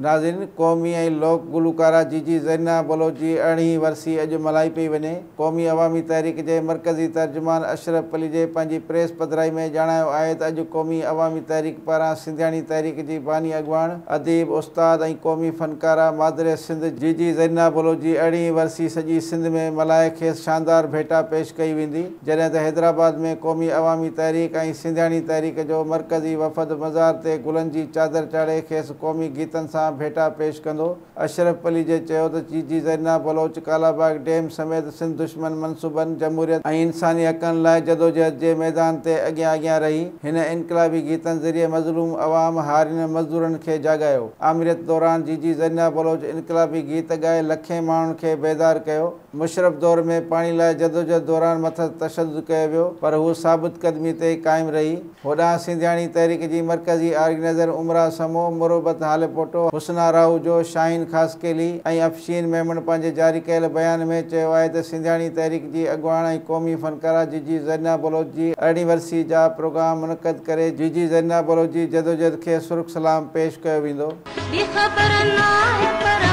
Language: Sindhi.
ناظرين قومي ۽ لوڪ گلوڪارا جيجي زرينا بلوچ جي ارڙهين ورسي اڄ ملهائي پئي وڃي. قومي عوامي تحريڪ جي مرڪزي ترجمان اشرف پليجي پنهنجي پريس پڌرائي ۾ ڄاڻايو آهي ته اڄ قومي عوامي تحريڪ پاران سنڌياڻي تحريڪ جي باني اڳواڻ، اديب، استاد ۽ قومي فنڪارا مادر سنڌ جيجي زرينا بلوچ جي ارڙهين ورسي سڄي سنڌ ۾ ملهائي کيس شاندار ڀيٽا پيش ڪئي ويندي. جڏهن ته حيدرآباد ۾ قومي عوامي تحريڪ ۽ سنڌياڻي تحريڪ جو مرڪزي وفد مزار تي گلن جي چادر چاڙهي کيس قومي گيتن سان ڀيٽا پيش ڪندو. اشرف پليجي چيو ته جيجي زرينا بلوچ ڪالاباغ ڊيم سميت سنڌ دشمن منصوبن، جمهوريت ۽ انساني حقن لاء جدوجهد جي ميدان تي اڳيان اڳيان رهي. هن انقلابي گيتن ذريعي مظلوم عوام، هارين، مزدورن کي جاڳايو. آمريت دوران جيجي زرينا بلوچ انقلابي گيت ڳائي لکين ماڻهن کي بيدار ڪيو. مشرف دور ۾ پاڻي لاء جدوجهد دوران مٿس تشدد ڪيو ويو پر هوء ثابت قدمي تي قائم رهي. هوڏانهن سنڌياڻي تحريڪ جي مرڪزي آرگنائيزر عمرا سمو، مروبت هاليپوٽو، حسنا راهوجو، شاهين خاصخيلي ۽ افشين ميمڻ پنهنجي جاري ڪيل بيان ۾ چيو آهي ته سنڌياڻي تحريڪ جي اڳواڻ ۽ قومي فنڪارا جيجي زرينا بلوچ جي ارڙهين ورسي جا پروگرام منعقد ڪري جيجي زرينا بلوچ جي جدوجهد کي سرخ سلام پيش ڪيو ويندو. ٻي خبر ناهي پر